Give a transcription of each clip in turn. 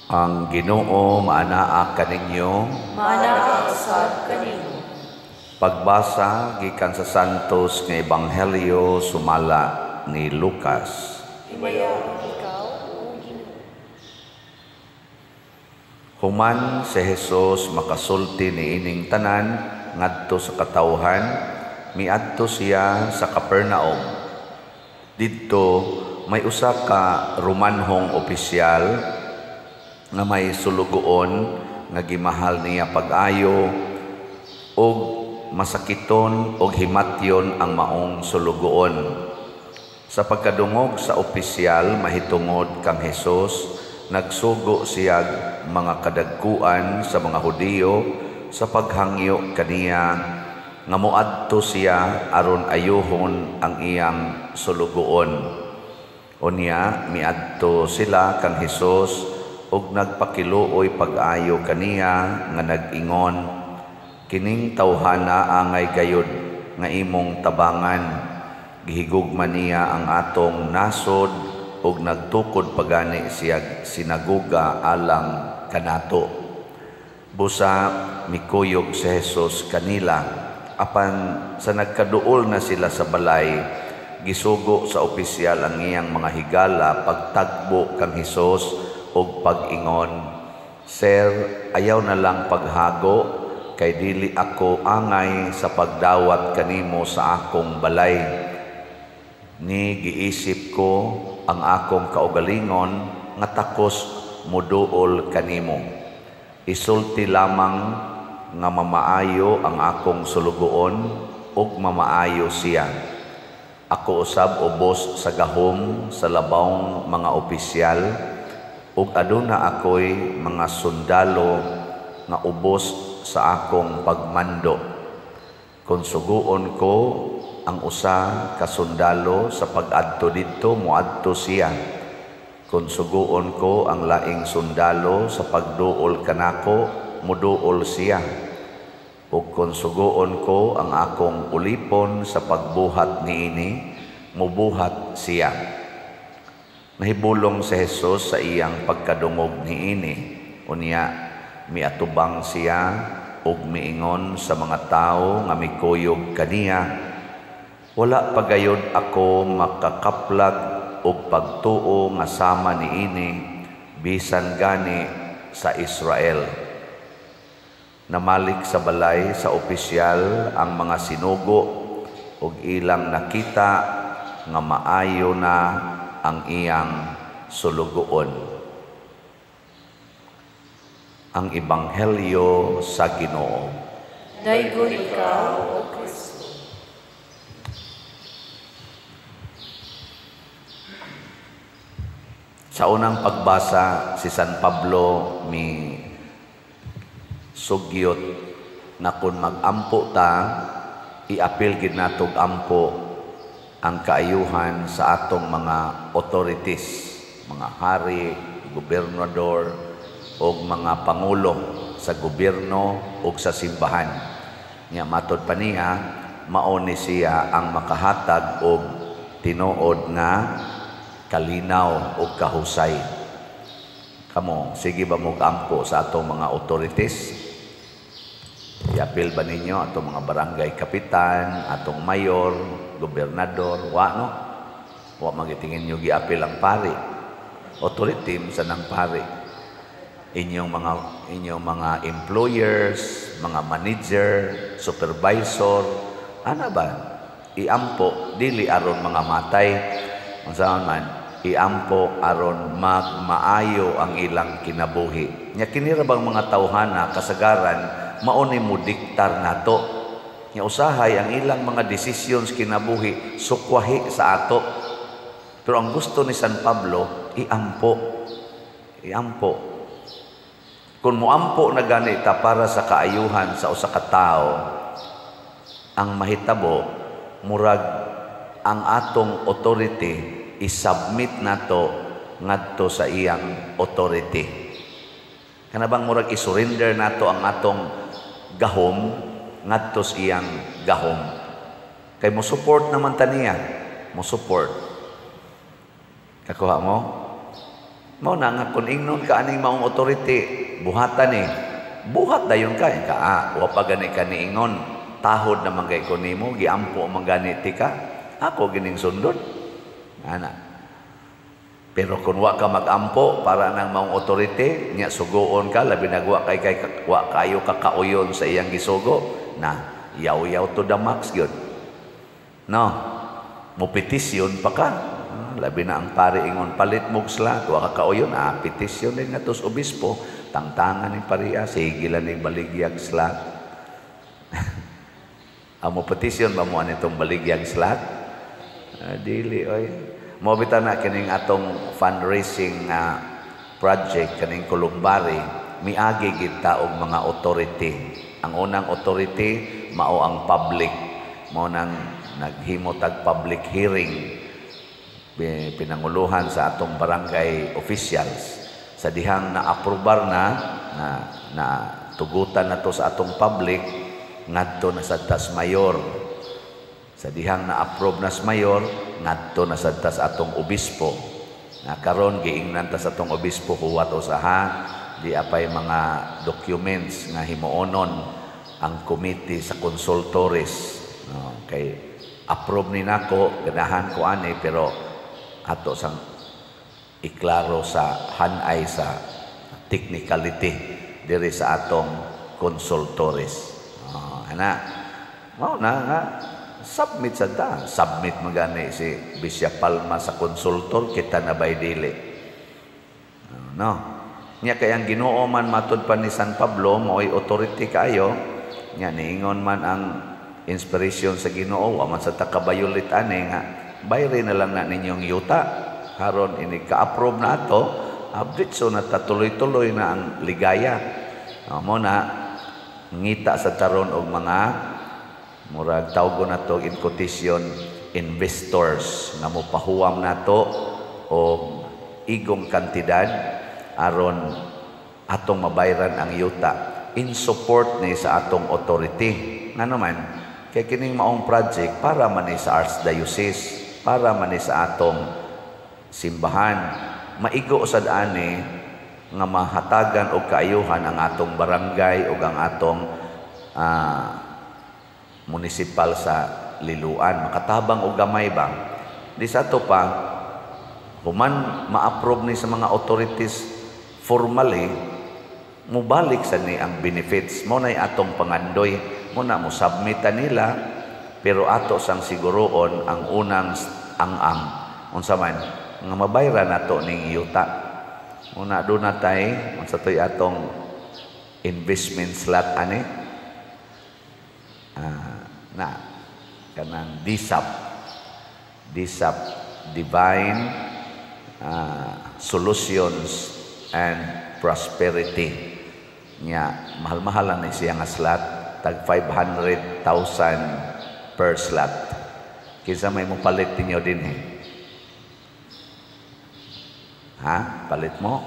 Ang Ginoo maanaa kaninyo. Maanaa usab kanimo. Pagbasa gikan sa Santos nga Ebanghelyo sumala ni Lucas. Himayaon ikaw, O Ginoo. Human si Jesus makasulti niining tanan ngadto sa katawhan, miadto siya sa Capernaum. Didto may usa ka Romanhong opisyal nga may sulugoon nga gimahal niya pag-ayo ug masakiton og himatyon ang maong sulugoon. Sa pagkadungog sa opisyal mahitungod kang Hesus, nagsugo siya mga kadagkuan sa mga Hudiyo sa paghangyo kaniya nga moadto siya aron ayuhon ang iyang sulugoon. Unya miadto sila kang Hesus ug nagpakiluoy pag-ayo kaniya nga nag-ingon, "Kining tawhana angay gayod nga imong tabangan. Gihigugma niya ang atong nasod ug nagtukod pagani siya sinagoga alang kanato." Busa mikuyog si Jesus kanila, apan sa nagkaduol na sila sa balay, gisugo sa opisyal ang iyang mga higala pagtagbo kang Hesus ug pag-ingon, "Sir, ayaw na lang paghago kay dili ako angay sa pagdawat kanimo sa akong balay. Ni giisip ko ang akong kaugalingon nga takos muduol kanimo. Isulti lamang nga mamaayo ang akong sulugoon ug mamaayo siya. Ako usab ubos sa gahom sa labawng mga opisyal ug aduna ako'y mga sundalo nga ubos sa akong pagmando. Kung suguon ko ang usa ka sundalo sa pag-adto didto, moadto siya. Kung suguon ko ang laing sundalo sa pagduol kanako, muduol siya. Ug kung suguon ko ang akong ulipon sa pagbuhat niini, mubuhat siya." Nahibulong si Jesus sa iyang pagkadungog niini. Unya miatubang siya ug miingon sa mga tawo nga mikuyog kaniya, "Wala pa gayod ako makakaplag og pagtuo nga sama niini bisan gani sa Israel." Namalik sa balay sa opisyal ang mga sinugo ug ilang nakita nga maayo na ang iyang sulugoon. Ang Ebanghelyo sa Ginoo. Daygon ikaw, O Kristo. Sa unang pagbasa, si San Pablo mi sugyot na kung mag-ampo ta, iapil gid natog ampo ang kaayuhan sa atong mga authorities, mga hari, gobernador, o mga pangulo sa gobyerno o sa simbahan. Nya matod pa niya, mao ni siya ang makahatag og tinuod nga kalinaw o kahusay. Kamo, sige ba mo ampo sa atong mga authorities? Iapil ba ninyo atong mga barangay kapitan, atong mayor, gobernador? Wa, no? Wa magitingin nyo giapil ang pari. Authority sa nang pari. Inyong mga employers, mga manager, supervisor, ana ba? Iampo dili aron mga matay. Unsaon man, iampo aron magmaayo ang ilang kinabuhi. Nya kini ra bang mga tawhana kasagaran mao ni mo diktar nato. Nya usahay ang ilang mga decisions kinabuhi sukwahi sa ato. Pero ang gusto ni San Pablo, iampo. Iampo. Kung moampo na gani ta para sa kaayuhan sa usa ka tawo, ang mahitabo murag ang atong authority isubmit nato ngadto sa iyang authority. Kana bang murag isurrender nato ang atong gahom ngadto sa iyang gahom. Kay mo support naman ta niya, mo support. Kakuha mo? Mao na nga kung ingnon ka aning maong authority, buhatan eh. Buhat dayon ka, ka ah, wa pa gani ka niingon, tahod naman kay ko nimo, giampo man gani ti ka, ako gining sundon. Ana. Pero kung wa ka magampo para nang maong authority, nya suguon ka, labi nagwa kay kay wa kayo kakauyon sa iyang gisugo, na yaw-yaw to the max gyud. No. Mo petisyon pa ka. Ah, labi na ang pari ingon palit mo slot, wa ka kauyon, ah, petisyon din nga sa obispo, tangtangan ni pariya, sige lang ning baligyag slot. Amo petisyon ba mo anitong baligyag slot? Ah, dili oy. Mo bitaw na kining atong fundraising nga project kaning Columbari, miagi gid ta og mga authority. Ang unang authority mao ang public. Mao nang naghimo tag public hearing pinanguluhan sa atong barangay officials. Sa dihang na-aprobar na na, na tugutan na to sa atong public, ngadto na sa tas mayor. Sa dihang na-approve na sa mayor, ngadto na sa tas atong obispo. Na karon giingnan ta sa atong obispo huwat usaha di apay mga documents nga himuonon ang committee sa consultores. No, kay approve ni nako, ganahan ko ani, pero ato sang iklaro sa hanay sa technicality diri sa atong consultores. Oh, ana. Mao na nga submit sa ta. Submit magani si Bishop Palma sa consultor, kita na bay dili. No. Nya kay ang Ginoo man matud pa ni San Pablo mao'y authority kaayo. Nya niingon man ang inspiration sa Ginoo, wa man sa ta kabayulit ani nga bayri na lang na ninyong yuta karon ini ka-approve na ato, update so na ta tuloy-tuloy na ang ligaya. Mo na ngita sa taron og mga murag tawgon nato in quotation investors nga mopahuwam nato og igong kantidad aron atong mabayran ang yuta in support ni sa atong authority. Ngano man kay kining maong project para man ni sa archdiocese, para man ni sa atong simbahan, maigo sad ani nga mahatagan og kaayuhan ang atong barangay ug ang atong munisipal sa Liloan, makatabang og gamay ba. Di sa ato pa human ma-approve ni sa mga authorities formally, mubalik sa ni ang benefits. Mo nay atong pangandoy, mo na mo submit nila, pero ato sang siguroon ang unang ang-ang unsa man nga mabayran nato ning yuta. Una do na tay unsa toy atong investment slot ani, na kanang DSAP, DSAP, Divine Solutions and Prosperity. Nya mahal-mahal ni siya nga slot, tag 500,000 per slot. Kinsa may mo palit ninyo din eh? Ha? Palit mo?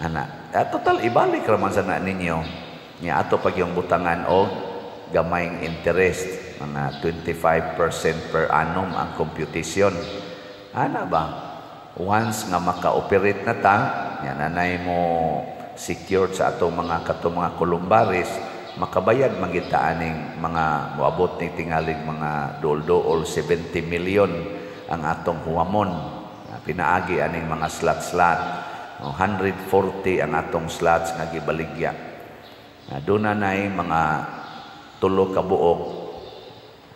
Ana. Total, ibalik raman sa na ninyo. Nya ato pag yung butangan og gamayng interest, mga 25% per annum ang computation. Ana ba? Once nga maka-operate na ta, nya nanay mo secured sa atong mga katong mga columbaris, makabayad man gid ta aning mga moabot ni tingalig mga duol-duol 70 million ang atong huwamon. Pinaagi aning mga slot-slot. 140 ang atong slots nga gibaligya. Doon na nay mga tulo ka buok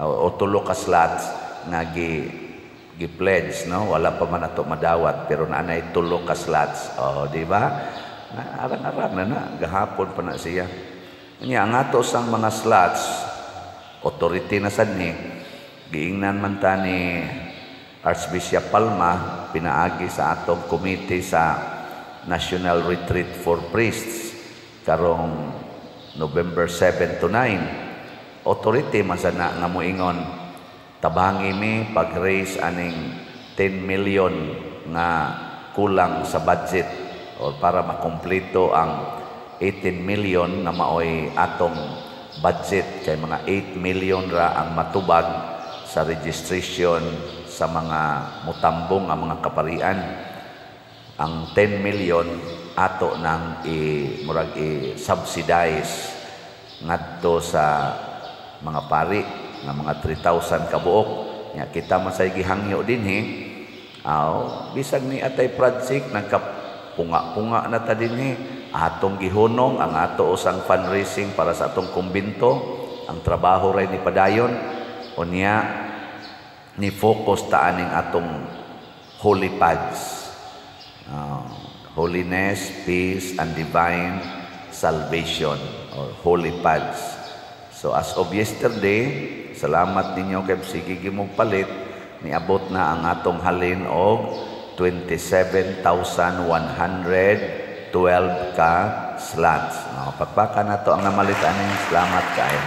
o tulo ka slots nga gi-pledge, no? Wala pa man ato madawat pero naanay tulo ka slots. Oh, di ba? Arang-arang na na gahapon pa na siya. Nya ang ato sang mga slots authority na sad ni giingnan man ta ni Archbishop Palma pinaagi sa atong committee sa National Retreat for Priests karong November 7 to 9. Authority man sa na nga moingon tabangi mi pag-raise aning 10 million nga kulang sa budget or para makumpleto ang 18 million na maoy atong budget, kay mga 8 million ra ang matubag sa registration sa mga mutambong ang mga kaparian. Ang 10 million ato nang i murag i-subsidize ngadto sa mga pari nga mga 3,000 kabuok. Nya kita man say gihangyo dinhi, aw bisag ni atay project, nagkapunga-punga na ta dinhi, atong gihunong ang ato usang fundraising para sa atong kumbinto. Ang trabaho ray ni padayon. Unya ni focus ta aning atong holy pads, holiness, peace and divine salvation or holy pads. So as of yesterday, salamat ninyo kay sige gimong palit, niabot na ang atong halin og 27,112 ka slots. No, pakpakan nato ang namalit aning, salamat kaayo.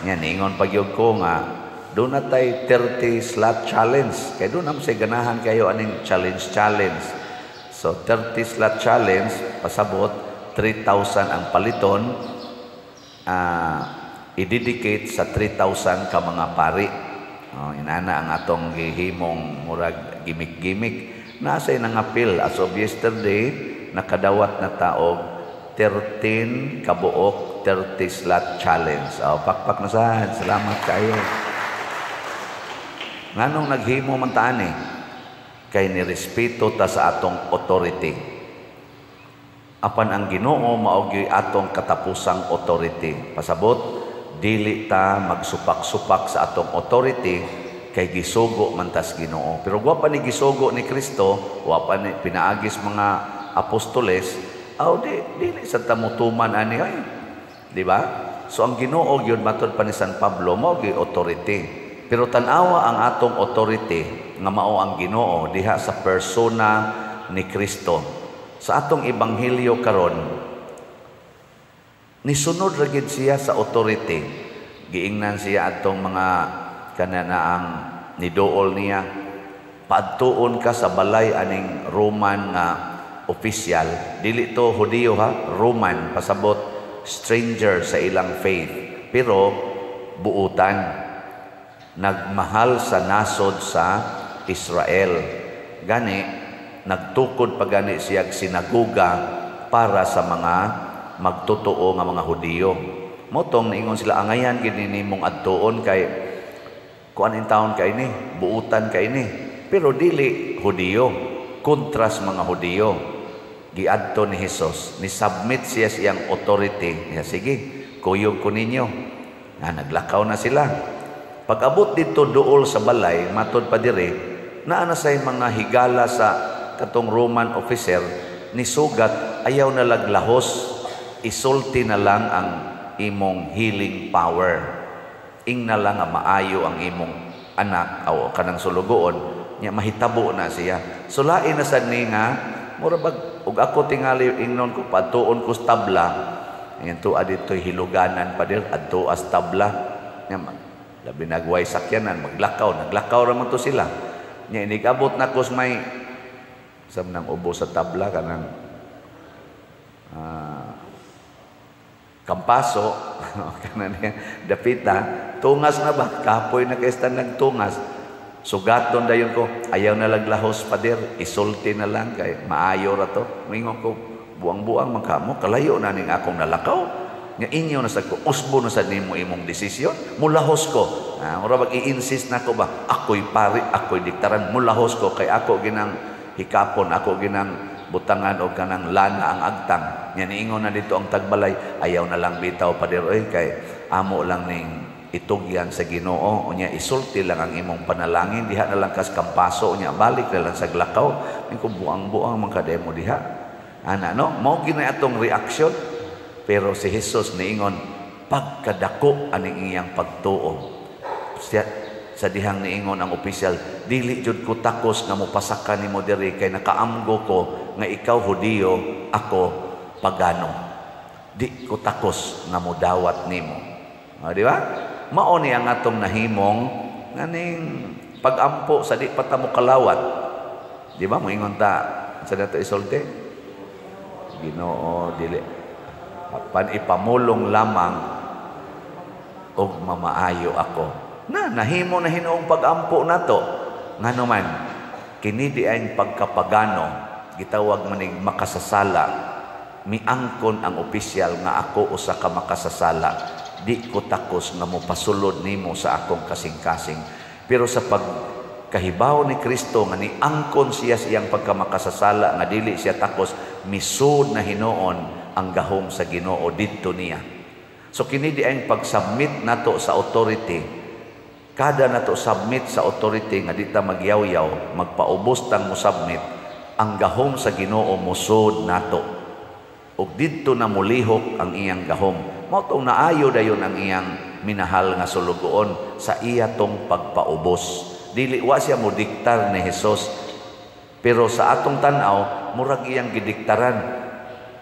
Nya niingon pagyud ko nga doon na tay 30 slot challenge kay doon na say ganahan kayo aning challenge challenge. So 30 slot challenge, pasabot 3,000 ang paliton, i-dedicate sa 3,000 ka mga pari. Oh, inana ang atong gihimong murag gimmick-gimmick. Nasa nangapil as of yesterday, nakadawat na taog 13 kabuok 30 slot challenge. Oh, pakpak na sad. Salamat kayo. Nganong naghimo man ta ani? Kay nirespeto ta sa atong authority. Apan ang Ginoo mao gyud atong katapusang authority. Pasabot, dili ta magsupak-supak sa atong authority kay gisugo man tas Ginoo. Pero wa pa ni gisugo ni Kristo, wa pa ni pinaagis mga apostoles, aw di dili sa ta motuman ani ay. Di ba? So ang Ginoo gyud, matod pa ni San Pablo, mao gyud authority. Pero tan-awa ang atong authority nga mao ang Ginoo diha sa persona ni Kristo. Sa atong ebanghelyo karon, nisunod ra gid siya sa authority. Giingnan siya atong mga kanana ang niduol niya, "Paadtuon ka sa balay aning Roman nga official." Dili to Hudiyo ha, Roman, pasabot stranger sa ilang faith. Pero buutan, nagmahal sa nasod sa Israel. Gani nagtukod pa gani siya sinaguga para sa mga magtotoo nga mga Hudiyo. Motong niingon sila, "Angayan gid nimong adtuon kay kuan in taon kay ni, buutan kay ni." Pero dili Hudiyo, kontras mga Hudiyo. Giadto ni Hesus, ni submit siya sa iyang authority. Ya, "Sige, kuyog ko ninyo." Na naglakaw na sila. Pag-abot dito duol sa balay, matod pa dire, naa na say mga higala sa katong Roman officer, ni sugat, "Ayaw na laglahos, isulti na lang ang imong healing power. Ingna lang nga maayo ang imong anak o kanang sulugoon, nya mahitabo na siya." So lain na sad ni nga mura bag ug ako tingali ingnon ko padtuon ko sa tabla. Ayan to dito'y hiluganan pa dir adto as tabla. Nya labi nagway sakyanan, maglakaw, naglakaw ra man to sila. Nya inigabot na ko sa may sa nang ubo sa tabla kanang kampaso kanan niya dapita, tungas na ba, kapoy na kay nagtungas. Sugaton dayon ko, "Ayaw na laglahos, pader, isulti na lang kay maayo ra to." Mingon ko, "Buang-buang man kamo, kalayo na ning akong nalakaw." Nga inyo na sad ko, usbo na sad nimo imong desisyon, mulahos ko. Ah, mura bag i-insist na ko ba, ako'y pari, ako'y diktaran, mulahos ko kay ako ginang hikapon, ako ginang butangan og kanang lana ang agtang. Nya niingon na dito ang tagbalay, "Ayaw na lang bitaw, pader oy, kay amo lang ning itugyan sa Ginoo. Unya isulti lang ang imong panalangin diha na lang kas kampaso, unya balik na lang sa glakaw." Ning ko, "Buang-buang man kademo diha ana," no? Mao gina atong reaction. Pero si Jesus niingon, pagkadako aning iyang pagtuo. Siya, sa dihang niingon ang opisyal, "Dili jud ko takos nga mopasaka nimo diri kay nakaamgo ko nga ikaw Hudiyo, ako pagano. Di ko takos nga modawat nimo." O, di ba? Mao ni ang atong nahimong nganing pagampo sa di pa ta mo kalawat. Di ba? Moingon ta sa dato isulti. "Ginoo, dili apan ipamulong lamang og mamaayo ako." Na nahimo na hinuong pagampo nato. Ngano man kini di ay pagkapagano. gitawag manig makasasala, miangkon ang opisyal nga ako usa ka makasasala, di ko takos nga mopasulod nimo sa akong kasing-kasing. Pero sa pagkahibaw ni Kristo nga niangkon siya sa iyang pagkamakasasala nga dili siya takos, misud na hinuon ang gahom sa Ginoo didto niya. So kini di ang pag-submit nato sa authority. Kada nato submit sa authority nga di ta magyaw-yaw, magpaubos tang mo submit, ang gahom sa Ginoo musod nato. Ug didto na mulihok ang iyang gahom. Mao tong naayo dayon ang iyang minahal nga sulugoon sa iya tong pagpaubos. Dili wa siya mo diktar ni Hesus. Pero sa atong tan-aw, murag iyang gidiktaran.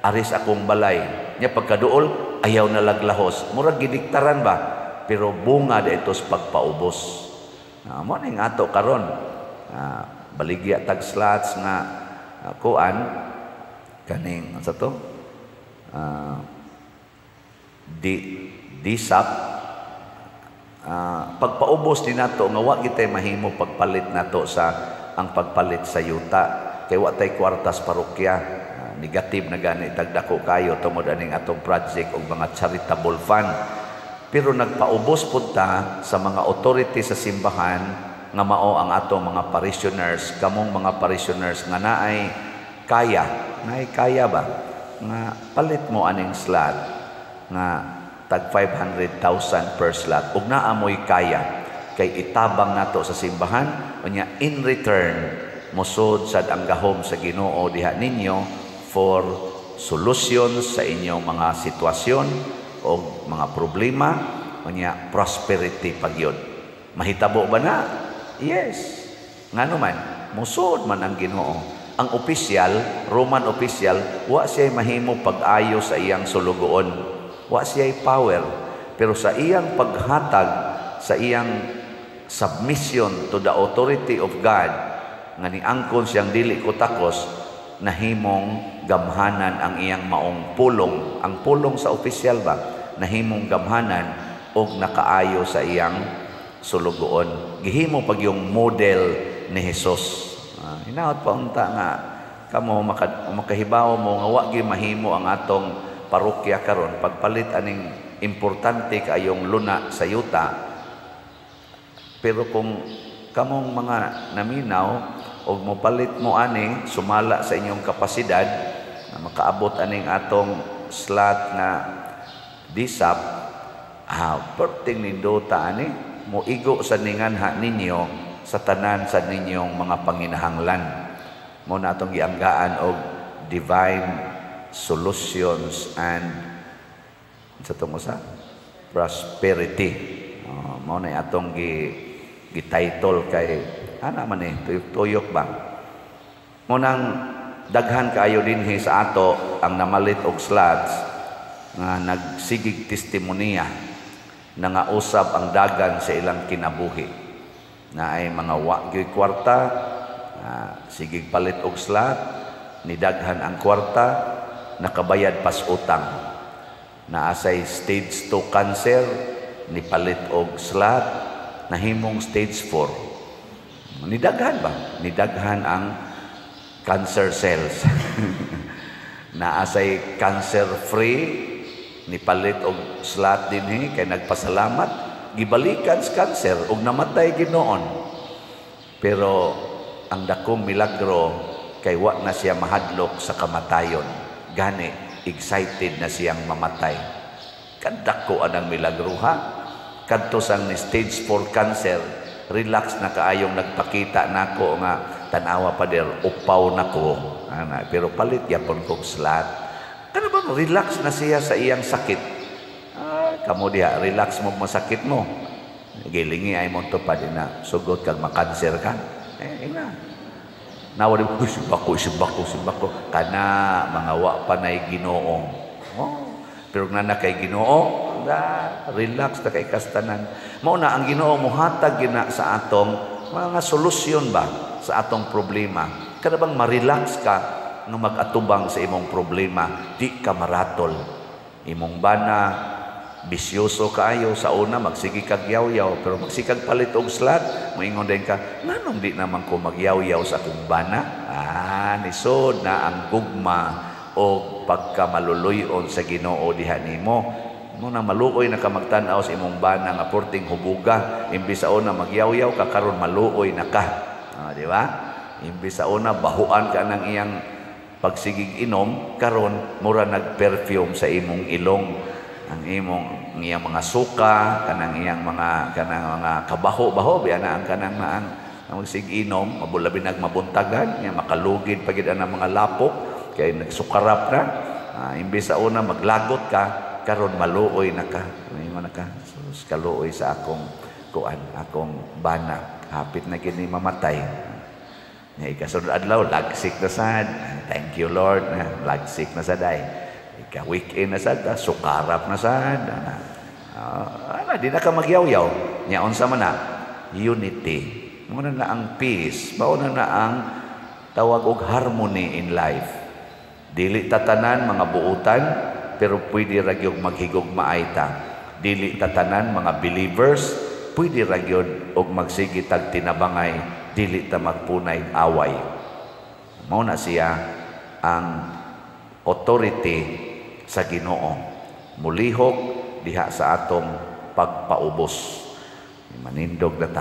Aris akong balay. Nya pagkaduol, ayaw na laglahos. Murag gidiktaran ba? Pero bunga dito sa pagpaubos. Mo ning ato karon. Baligya tag slots nga kuan kaning sa to di disap pagpaubos ni nato nga wa gitay mahimo pagpalit nato sa ang pagpalit sa yuta kay wa tay kwartas parokya. Negative na gani tagdako kayo tungod aning atong project og mga charitable fund, pero nagpaubos pud ta sa mga authority sa simbahan nga mao ang atong mga parishioners, kamong mga parishioners nga naay kaya ba nga palit mo aning slot nga tag 500,000 per slot ug naa moy kaya kay itabang nato sa simbahan, unya in return mosud sad ang gahom sa Ginoo diha ninyo for solutions sa inyong mga sitwasyon o mga problema, unya prosperity pagyud. Mahitabo ba na? Yes. Ngano man mosud man ang Ginoo. Ang opisyal, Roman official, wa siya mahimo pag-ayo sa iyang sulugoon. Wa siya power. Pero sa iyang paghatag, sa iyang submission to the authority of God, nga niangkon siyang dili ko takos, nahimong gamhanan ang iyang maong pulong. Ang pulong sa opisyal ba? Nahimong gamhanan og nakaayo sa iyang sulugoon. Gihimo pag yung model ni Jesus. Hinaot pa unta nga kamo makahibaw mo nga wa gyud mahimo ang atong parokya karon pagpalit aning importante kaayong luna sa yuta. Pero kung kamong mga naminaw og mopalit mo ani sumala sa inyong kapasidad na makaabot aning atong slot nga disap, perting nindota ani moigo sa ninganha ninyo sa tanan sa ninyong mga panginahanglan. Mo na atong gianggaan og divine solutions and sa tong usa prosperity. Mao na atong gi-title kay ana man eh tuyok-tuyok ba. Mo nang daghan kaayo dinhi sa ato ang namalit og slots nga nagsigig testimonya na nga usab ang dagan sa ilang kinabuhi. Na ay mga wa gyoy kwarta, sigig palit og slot, nidaghan ang kwarta, nakabayad pas utang. Naasay stage 2 cancer, nipalit og slot, nahimong stage 4. Nidaghan ba? Nidaghan ang cancer cells. Naasay cancer free, nipalit og slot dinhi kay nagpasalamat, gibalikan sa cancer ug namatay ginoon. Pero ang dakong milagro kay wa na siya mahadlok sa kamatayon. Gani excited na siyang mamatay. Kadako anang milagro ha. Kadto sang ni stage 4 cancer, relax na kaayong nagpakita nako nga tan-awa pader, upaw nako. Ana, pero palit yapon kog slot. Kana bang relax na siya sa iyang sakit? Kamo diha, relax mo masakit mo. Gilingi ay mo tupad na sugot kag makanser ka. Ina. Nawa di ko sibako, sibako, sibako. Kana mga wa pa nay Ginoo. Oh, pero nga na kay Ginoo, da, relax na kay kastanan. Mao na ang Ginoo mohatag gina sa atong mga solusyon ba sa atong problema. Kada bang ma-relax ka nga mag-atubang sa imong problema, di ka maratol. Imong bana Bisyoso kaayo sa una, magsige kag yaw-yaw, pero magsikag palit og slot, moingon din ka, "Nganong di naman ko magyaw-yaw sa akong bana?" Ah, nisod na ang gugma o pagkamaluluyon sa Ginoo diha nimo mo na maluoy na ka magtan-aw sa imong bana nga porting hubuga. Imbis sa una magyaw-yaw ka, karon maluoy na ka. Ah, di ba? Imbis sa una bahuan ka ng iyang pagsigig inom, karon mura nag-perfume sa imong ilong ang imong, ang iyang mga suka, kanang iyang mga, kanang mga kabaho-baho biya na ang kanang maang ang magsig inom, mabulabi nag mabuntagan nya, makalugid pa gid ang mga lapok kay nagsukarap na. Ah, imbes sa una maglagot ka, karon maluoy na ka. May na ka, "Sus, kaluoy sa akong kuan, akong bana, hapit na gid ni mamatay." Nya ikasunod adlaw, lagsik na sad. "Thank you, Lord, na lagsik na sad ay." Ika weekend na sad, sukarap na sad. Ana, di na ka magyaw-yaw. Nya unsa man na? Unity. Mao na ang peace, mao na ang tawag og harmony in life. Dili tatanan mga buutan, pero pwede ra gyud maghigugmaay ta. Dili tatanan mga believers, pwede ra gyud og magsige tag tinabangay, dili ta magpunay away. Mao na siya ang authority sa Ginoo. Mulihok diha sa atong pagpaubos. Manindog na ta.